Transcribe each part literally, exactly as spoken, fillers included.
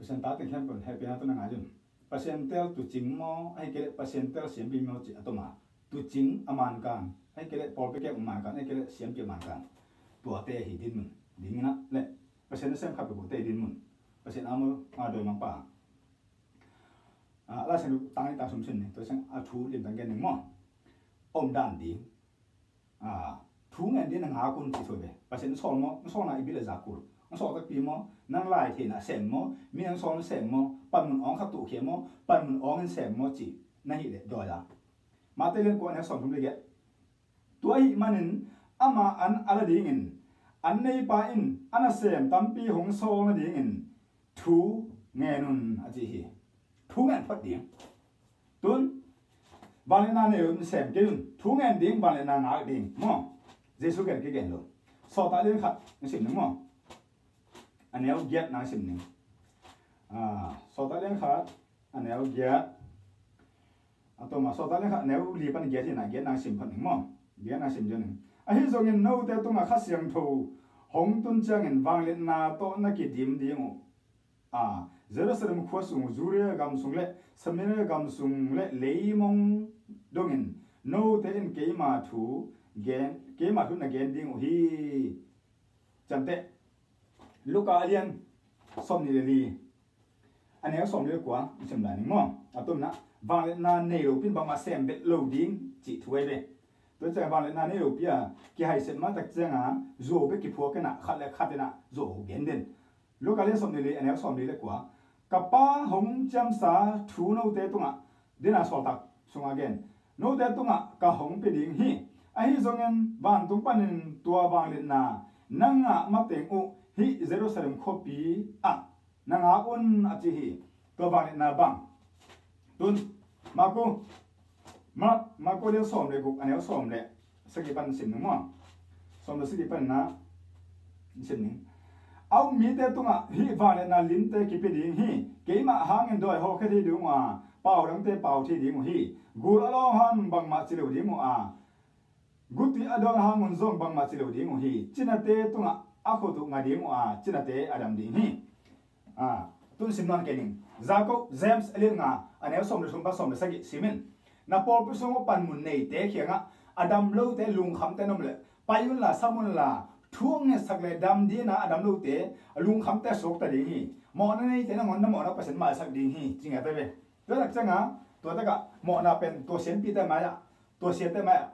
Pasian tate khempeuh in hehpihna tawh na ngai un. Pasian tel tuucing maw, ahih kei leh Pasian tel siampi maw cih a tom a, tuucing a mankan, ahih kei leh pawlpi kem a mankan, ahih kei leh siampi a mankan, tuate hi dinmun dingin ah leh Pasian nasem khat peuhpeuhte hi dinmun, Pasian a maw, a dawimangpa. Ah, Laisiangtho tang nih tang thum sim ni, tua ciang a thu limtang gen ning maw. Omdan ding. Ah, thu ngen ding na ngak un ci thu hi ve. Pasian sawl maw, na sawlna i bil a zak kul. Na sawl takpi maw, nang lai theihna sem maw, mi nang sawl na sem maw, panmun awng khat tuh khia maw, panmun awng in sem maw cih na hih leh dawi a. Mate lian kua, a neu sawmthum le giat. Tua ahih manin ama an a la dingin, an neipa in a nasem tampi hong sawl nadingin thu ngen un a ci hi. Thu ngen phot ding. Tun, vangliatna nei lo in sem kei un. Thu ngen ding, vangliatna ngak ding maw. Jesu gen kei gen lo. Sawltak lian khat na sim ning maw. A neu giat na sim ning. Ah, Sawltak lian khat, a neu giat. A tom a, Sawltak lian khat a neu li pan giat hi na, giat na sim phot ning maw. Giat na sim ding ning. Ahi zongin note tungah Kha Siangtho hong tun ciangin vangliatna tawh na kidim ding uh a, Jerusalem khua sung, Judea gam sung le Samaria gam sung le leimong dongin note in keima thu gen, keima thu na gen ding uh hi. Ciamteh. Luka a lian sawmnih le li, a neu sawmli le kua i sim lai ning maw. A tomna, vangliatna nei lopi in bangmah sem vet lo ding cih thu ahi ve. Tua ciang vangliatna nei lopi a kihaiset mah tak cianga zuau bek kiphuak in ah, khat le khat in ah zuau gen den. Luka lian sawmnih le li, a neu sawmli le kua. Ka Pa hong ciamsa thu note tungah, dena sawltak sungah gen, note tungah ka hong pia ding hi. Ahi zongin vantung panin tua vangliatna na ngah mateng uh hih Jerusalem khuapi ah na ngak un a ci hi. Tua vangliatna bang. Tun, Marku, Mark, Marku lian sawm le guk, a neu sawm le sagih pan sim ning maw. Sawm le sagih pan na sim ning. A um mite tungah hih vangliatna linte kipia ding hi. Keimah hangin dawi hawlkhia thei ding uh a, pau dangte pau thei ding uh hi. Gul a lawng hangin bangmah ci lo ding uh a, guti a dawn hangun zong bangmah ci lo ding uh hi. Cinate tungah a khut uh nga ding uh a, cinate a dam ding hi. A, tun sim nawn kei ning. Jakob, James a lian nga, a neu sawm le thum pan sawm le sagih sim in. Na pawlpi sungah panmun neite kiangah a dam lote, lungkhamte na om leh pai unla, sam unla, thu hong ngetsak le dam dingin a dam lote, a lungkhamte suakta ding hi. Mawhna neite nangawn na mawhna Pasian maisak ding hi, ci ngiat ve. Tua tak cianga, tua takah mawhna pen tua siampite mai-ah, tua siate mai-ah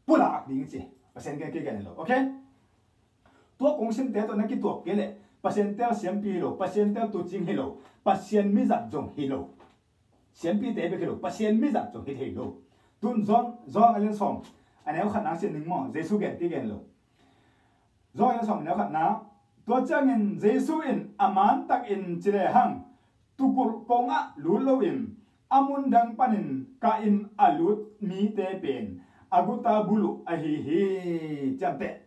pulak ding ci. Pasian gen kei gen hi lo. Okay? Tua kong simte tawh na kituak kei leh Pasian tel siampi hi lo, Pasian tel tuucing hi lo, Pasian mizat zong hi lo. Siampite bek hi lo, Pasian mizat zong hi thei lo. Tun John, John a lian sawm, a neu khat na sim ning maw, Jesu gen kei gen lo. John a lian sawm, a neu khat na, tua ciangin Jesu in a mantakin ci lehang, tukulh kongah lut loin a mun dang panin kah in a lut mite pen a guta buluh ahi hi. Ciamteh.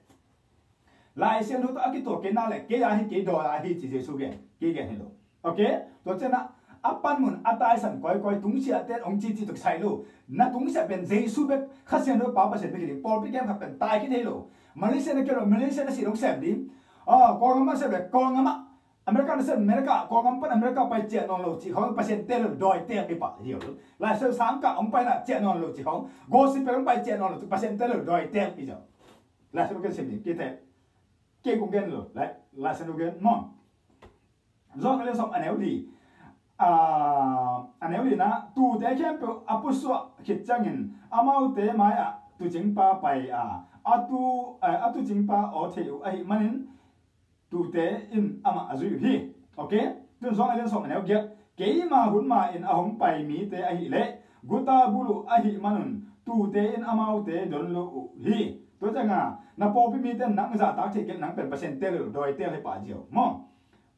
Lai Siangtho tawh a kituak kei nak leh kei a hi, kei dawi a hi ci Jesu gen, kei gen hi lo. Okay? Tua ciangah a panmun a taisan kawikawi, tungsiahte in hong ci cih tawh kisai lo. Na tungsiah pen Jesu bek, Kha Siangtho Pa Pasian bek hi ding, pawlpi kem khat pen tai khin thei lo. Malaysia na kei lo, Malaysia na sih hong sem ding. Ah, Kawlgam na sem le Kawlgam ah, America na sem, America, Kawlgam pan America pai ciah nawn lo cih khawng Pasian tel lo, dawi tel hi pah hi lo. Lai Siangtho sang kah hong pai na ciah nawn lo cih khawng, gospel hong pai ciah nawn lo cih Pasian tel lo, dawi tel hi lo. Lai Siangtho ken sem ding, kei te. Kei kong gen lo, Lai, Lai Siangtho gen maw. John a lian sawm, a neu li. Ah, a neu li na, tuute khempeuh a pusuah khit ciangin amaute mai-ah tuucingpa pai a, a tu, eh, a tuucingpa aw thei uh ahih manin tuute in amah a zui uh hi. Okay? Tun John a lian sawm, a neu giat. Keima hun ma-in a hong pai mite ahih leh guta buluh ahih manun tuute in amaute don lo uh hi. Tua cianga na pawlpi mite in nang zahtak theih kei leh nang pen Pasian tel lo, dawi tel hi pah ziau maw.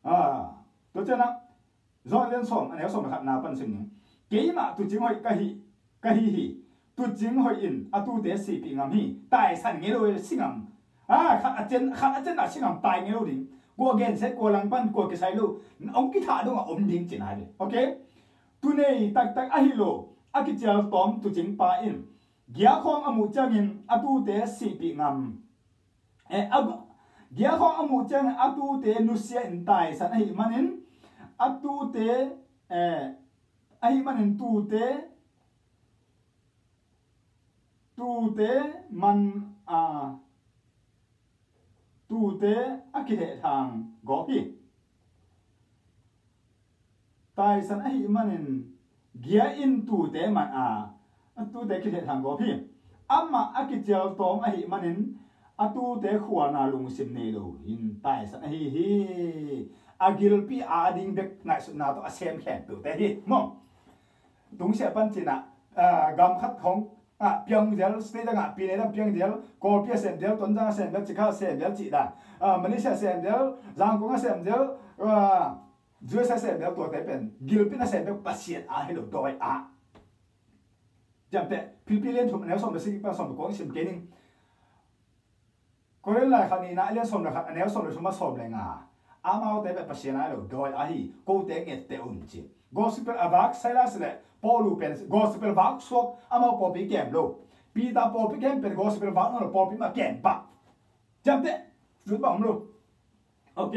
Ah, tua ciangah John a lian sawm, a neu sawm le khat na pan sim ning. Keimah tuucing hoih ka hi, ka hi hi. Tuucing hoih in a tuute sihpih ngam hi. Taisan ngei lo si ngam. Ah, khat a cian, khat a cian a si ngam, tai ngei lo ding. Kua gensiat, kua langpan, kua kisai lo, hong kithah dongah om ding cihna hi. Okay? Tunei taktak ahi lo a kicial tawm tuucingpa in giakhawng a muh ciangin a tuute sihpih ngam. Eh, a gu-, giakhawng a muh ciangin a tuute nusia in taisan ahih manin A tute, eh, ahih manin tute, tute man, a, tute a kilehthang gawp hi. Taisan ahih manin gia in tute man a, a tute kilehthang gawp hi. Amah a kicialtawm ahih manin a tute khualna lungsim nei lo in taisan ahi hi. A gilpi a ding bek ngaihsutna tawh a sem khempeuhte hi maw. Tungsiah pan cinah, ah, gam khat khong ah piang zel, state dangah pi nei dang piang zel, Kawlpi a sem zel, Tonzang a sem zel, Cikha a sem zel cih dan, ah, Malaysia a sem zel, Zangkong a sem zel, ah, U S A sem zel, tuate pen gilpi na sem zel, Pasian a hi lo dawi a. Ciamteh, Philippi lian thum a neu sawm le sagih pan sawm le kua sim kei ning. Korin laikhak nihna a lian sawm le khat a neu sawm le thum pan sawm le nga. Amaute pen Pasian a hi lo dawi ahi, kote ngette un ci. Gospel a vak Silas le Paulu pen gospel vak suak, amau pawlpi kem lo. Peter pawlpi kem pen gospel vak nawn lo, pawlpi mah kem pah. Ciamteh, zut bang om lo. Ok.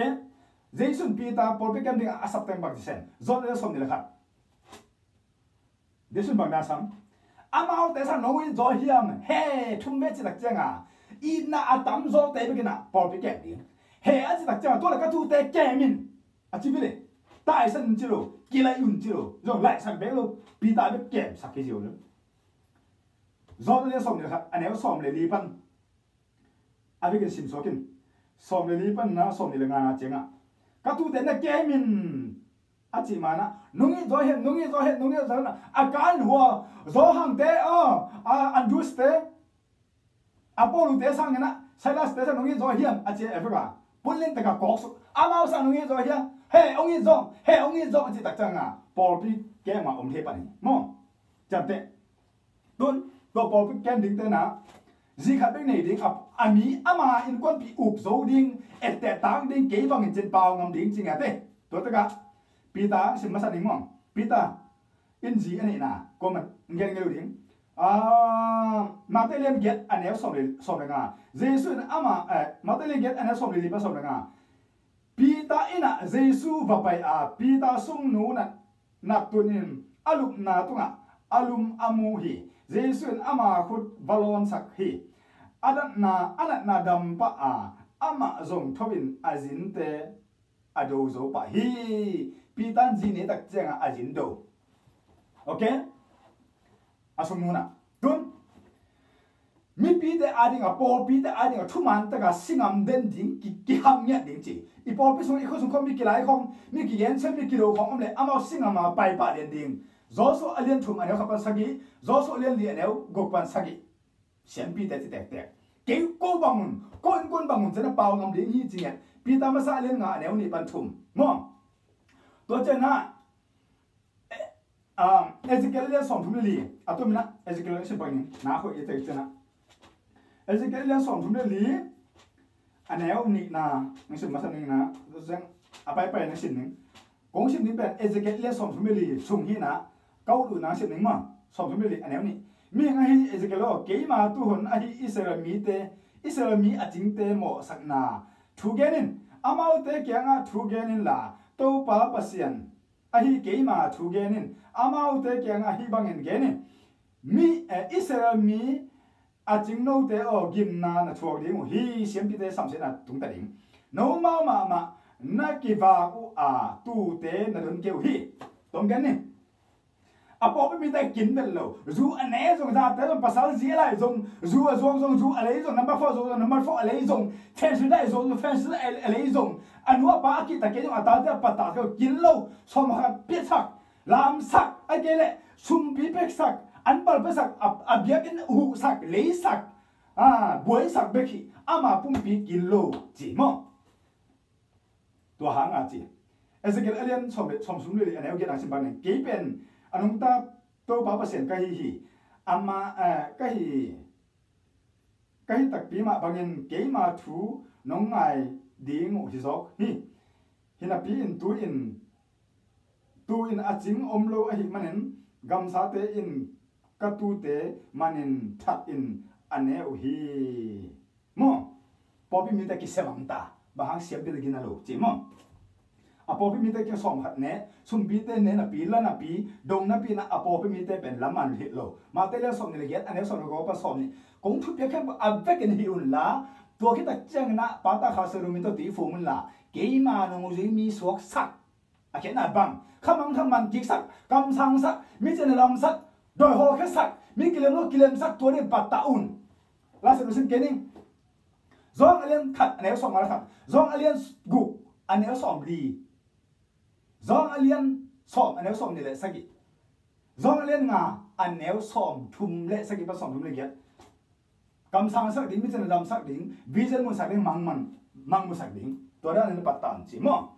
Jesu'n Peter pawlpi kem ding a sapteng bang ci sem. John a lian sawm nih le khat. Jesu'n bang dan sam? Amaute sang nong it zaw hiam? He, thum ve citak cianga, itna a tam zawte bekin ah pawlpi kem ding. He a citak cianga, tua le ka tute kem in a ci vile. Taisan un ci lo, kilai un ci lo, zong laisan bek lo, Peter bek kemsak hi zio lo. John a lian sawm nih le khat a neu sawm le li pan a vekin simsuak in. Sawm le li panna sawm nih le ngana ciangah, ka tute na kem in a cih manah, nong it zaw hen, nong it zaw hen, nong it zaw hen a kan hua Johan te aw, a Andrew te, a Paulu te sanginah Silas te sang nong it zaw hiam a ci a vek a, punlin taka kawk suk, amau sang nong it zaw hiam? He, ong it zaw, he, ong it zaw a cih tak cianga pawlpi kema om thei pan hi maw. Ciamteh. Tun tua pawlpi kem ding tenah zi khat bek nei ding a, a mi ama innkuanpih uk zo ding, etteh tak ding, kei bangin cin pau ngam ding ci ngiate. Tua takah Peter sim masa ding maw. Peter in zi a neihna kuaman ngen ngei lo ding. Ah, Mate lian giat a neu sawm le, sawm le nga. Jesu in ama, eh, Mate lian giat a neu sawm le li pan sawm le nga. Peter innah Jesu va pai a, Peter sungnu nat, nat tunin a lupna tungah a lum a mu hi. Jesu in ama khut va lawnsak hi. A natna, a natna dam pah a, amah zong tho in a zinte a do zo pah hi. Peter in zi nei tak ciangah a zin do. Ok? A sungnu nah. Tun mipite a dingah, pawlpite a dingah thuman taka singam den ding, ki, kiham ngiat ding ci. I pawlpi sung, i khua sung khawng mi kilai khawng, mi kigen cian, mi kilo khawng om le amau singam a paipah den ding. Joshua a lian thum a neu khat pan sagih, Joshua a lian li a neu guk pan sagih. Siampite ci tektek. Kei ko bangun, ko innkuan bangun cian a pau ngam ding hi ci ngiat. Peter masa a lian nga a neu nih pan thum maw. Tua cianah, eh, ah, Ezekiel a lian sawm thum le li a tuminah, Ezekiel a lian sim pak ning, na khoi i tek cianah. Ezekiel a lian sawm thum le li a neu nihna nang sim masa ningna, a paipai nang sim ning. Kong sim ding pen Ezekiel lian sawm thum le li sung hi na, ka ut uh nang sim ning maw. Sawm thum le li a neu nih. Mihing ahi Ezekiel aw, keima tuhun ahi Israel mite, Israel mi a cingte mawhsakna thu gen in. Amaute kiangah thu gen inla, Topa Pasian ahi keima thu gen in. Amaute kiangah hih bangin gen in. Mi, eh, Israel mi a cingnote aw, gimna na thuak ding uh hi. Siampite samsiatna tungta ding. Nomau mahmah na kivak uh a, tute na don kei uh hi. Tom gen ni. A pawlpi mite kin vet lo. Zu a ne zong, zate zong, pasal zi a lai zong, zu a zuak zong, zu a lei zong, number four zong, number four a lei zong, fence dai zong, fence a lei zong, a nu a pa a kihta kei zong, a tate a pata kei kin lo. Sawm khat piaksak, lamsak, a kei leh sumpi peksak, anpal peksak, a, a biakinn huhsak, leisak, a, buaisak bek hi. Ama pumpi kin lo ci maw. Tua hanga ci. Ezekiel a lian sawm le, sawm sung le li a neu giat a sim bang ning. Kei pen a nungta Topa Pasian ka hi hi. Ama, eh, ka hi, ka hi takpi mah bangin keima thu nong ngai ding uh hi zawk hi. Hinapi in tu-in, tu-in a cing om lo ahih manin gamsate in ka tute manin that in a ne uh hi. Maw, pawlpi mite kisemang ta, bang hang siampite gina lo ci maw. A pawlpi mite kiang sawm khat ne, sumpite ne napi, la napi, dong napi na a pawlpi mite pen laman hilh lo. Matthai lian sawm nih le giat, a neu sawm le kua pan sawm nih. Kong thupiak khempeuh a vekin hilh unla, tua khit tak ciangin ah pata kha serumin tawh tuiphum unla, keima nong zui mi suaksak. A khiatna bang, khamang khamang kiksak, kamsangsak, mi cina lamsak, dawi hawlkhiasak, mi kilem lo kilemsak, tua ding pattah un. Lai Siangtho sim kei ning. Johan a lian khat a neu sawm le khat, Johan a lian guk a neu sawm li, Johan a lian sawm a neu sawm nih le sagih, Johan a lian nga a neu sawm thum le sagih pan sawm thum le giat. Kamsangsak ding, mi cina lamsak ding, vision musak ding, mang, mang, mang musak ding. Tua dan in pattah un ci maw.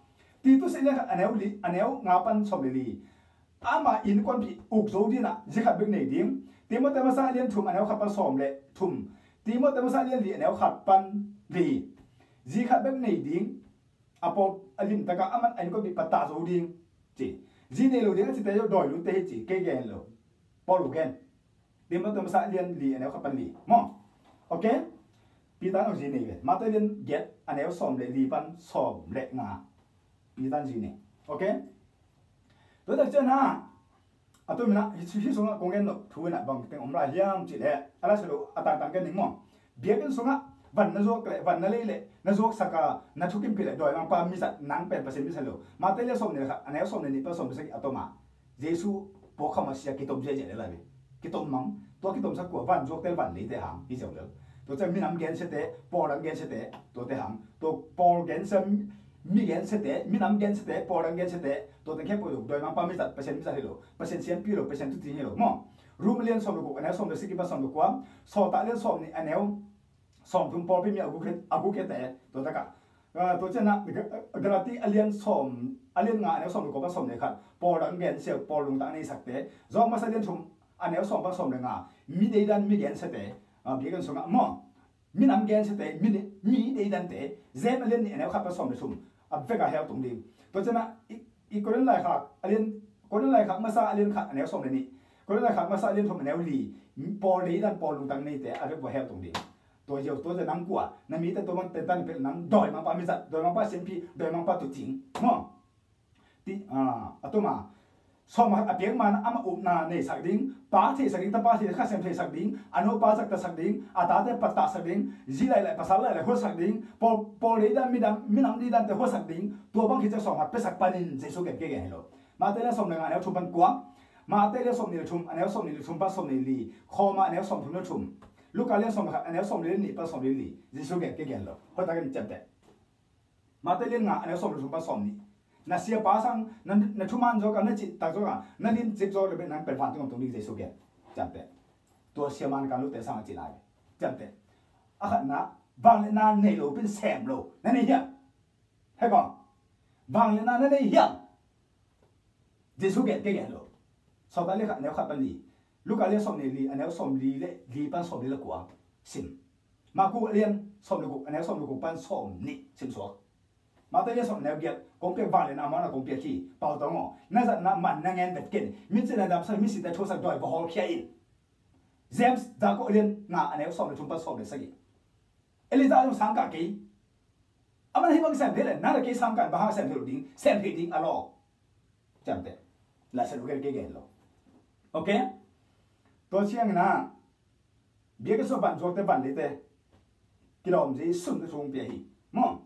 Titus a lian khat a neu li, a neu nga pan sawm le li. Ama innkuanpih uk zo ding ah zi khat bek nei ding. Timoti masa a lian thum a neu khat pan sawm le thum. Timoti masa a lian li a neu khat pan li. Zi khat bek nei ding. A pawl a limtak ah aman a innkuanpih pattah zo ding ci. Zi nei lo ding a cite zong dawi lutte hi ci, kei gen lo. Paul uh gen. Timoti masa a lian li a neu khat pan li maw. Ok. Peter in zi nei ve. Matthai lian giat a neu sawm le li pan sawm le nga. Peter in zi nei. Ok. Tua tak ciang ah, a tu mina hi, hi sungah kong gen nop thu in ah bang teng om lai hiam cih leh, a la sa lo a tangtang gen ning maw. Biakinn sungah van na zuak leh, van na lei leh, na zuaksak a, na thukimpih leh dawimangpa mizat, nang pen Pasian mizat lo. Matthai lian sawm nih le khat a neu sawm le nih pan sawm le sagih a tom ah, Jesu puak kham a sia kitom ziahziah lel lai ve. Kitom mang, tua kitomsak kua? Van zuakte, van leite hang hi ziau lel. Tua ciang minam gensiate, pawl dang gensiate, tuate hang. Tua pawl gensia, mi gensiate, minam gensiate, pawl dang gensiate, tuate khempeuh lo dawimangpa mizat, Pasian mizat hi lo, Pasian siampi lo, Pasian tuting hi lo maw. Rom a lian sawm le guk a neu sawm le sagih pan sawm le kua, Sawltak a lian sawm nih a neu sawm thum, pawlpi mi a guk hi, a guk hi te, tua tak ah. Ah, tua ciang ah Ga-, Galati a lian sawm, a lian nga a neu sawm le kua pan sawm le khat, pawl dang gensia, pawl lungtang a neisakte. Johan masa a lian thum a neu sawm pan sawm le nga, mi deidan, mi gensiate, ah, biakinn sungah maw. Minam gensiate, mi, mi deidante. James a lian nih a neu khat pan sawm le thum. A vek a heutung ding. Tua ciang ah i, i Korin laikhak a lian, Korin laikhak masa a lian khat a neu sawm le nih. Korin laikhak masa a lian thum a neu li. Pawl deidan, pawl lungtang neite a vek vua heutung ding. Tua ziau, tua ziau nang kua, na mite tua bang tentan pil, nang dawimangpa mizat, dawimangpa siampi, dawimangpa tuting maw. Ti, ah, a tuma sawm a piak man amah upna neisak ding, pa theisak ding, tapa theisak, kha sem theisak ding, a nupa zaktasak ding, a tate pattahsak ding, zi lailai, pasal lailai huasak ding, pawl, pawl deidan, midam, minam deidante huasak ding. Tua bang khit ciang sawm khat piasak panin Jesu gen kei gen hi lo. Matthai lian sawm le nga a neu thum pan kua, Matthai lian sawm nih le thum a neu sawm nih le thum pan sawm nih li, Khawma a neu sawm thum le thum, Luka lian sawm le khat a neu sawm le nih pan sawm le li, Jesu gen kei gen lo. Hoihtakin ciamteh. Matthai lian nga a neu sawm le thum pan sawm nih. Na siapa sang, na, na thuman zawk a, na cihtak zawk a, na lincik zawk le bek nang pen vantung om tung ding Jesu gen. Ciamteh. Tua siaman kan lute sang a cih nai ve. Ciamteh. A khatna, vangliatna nei lo pen sem lo na nei hiam? He kong. Vangliatna na nei hiam? Jesu gen kei gen lo. Sawltak lian khat a neu khat pan li. Luka lian sawm nih li a neu sawm li le li pan sawm li le kua. Sim. Marku a lian sawm le guk a neu sawm le guk pan sawm nih. Sim suak. Matthai lian sawm a neu giat. Kong piak vangliatna mawhna kong piak hi. Pau tawng aw. Na zatna man na ngen vet ken. Mi cina damsak, mi site thuaksak, dawi va hawlkhia in. James, Jakob a lian nga a neu sawm le thum pan sawm le sagih. Elijah zong sangkah kei. Aman hih bang sem thei le, nang le kei sangkah bang hang sem thei lo ding, sem thei ding a lo. Ciamteh. Lai Siangtho gen kei gen lo. Ok? Tua ciangin ah, biakinn sung van zuakte, van leite, kilawm zi sun te sung pia hi. Maw.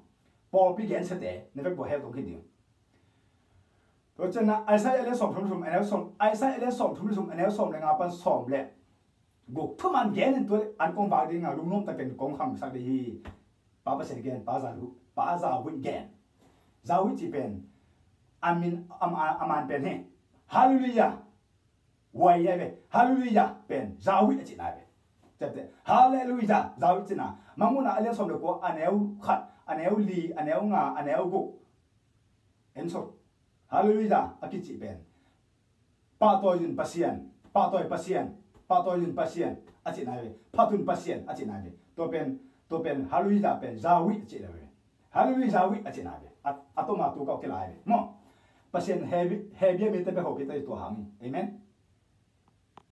Pawlpi gensiate, na vek bua heutung khin ding. Tua ciangin ah, Isaiah a lian sawm thum le thum a neu sawm, Isaiah a lian sawm thum le thum a neu sawm le nga pan sawm le guk, thuman gen in tua an kong vak ding a, lungnuam takin kong khangsak ding hi. Pa Pasian gen, Pa Za Hu, Pa Za Hu in gen. Za Hu cih pen a min, a, a, a man pen hi. Hallelujah. Huai ai ve. Hallelujah pen Za Hu a cihna ai ve. Ciamteh. Hallelujah, Za Hu cihna. Mangmuhna a lian sawm le kua, a neu khat, a neu li, a neu nga, a neu guk. En sawm. Hallelujah a kicih pen pahtawi un Pasian, pahtawi Pasian, pahtawi un Pasian a cihna ai ve. Phat un Pasian a cihna ai ve. Tua pen, tua pen Hallelujah pen Za Hu a cihna ai ve. Hallelujah, Za Hu a cihna ai ve. A, a tuma tu kau kila ai ve. Maw. Pasian Hebrew, Hebrew mite pe hopih ta tua hang. Amen.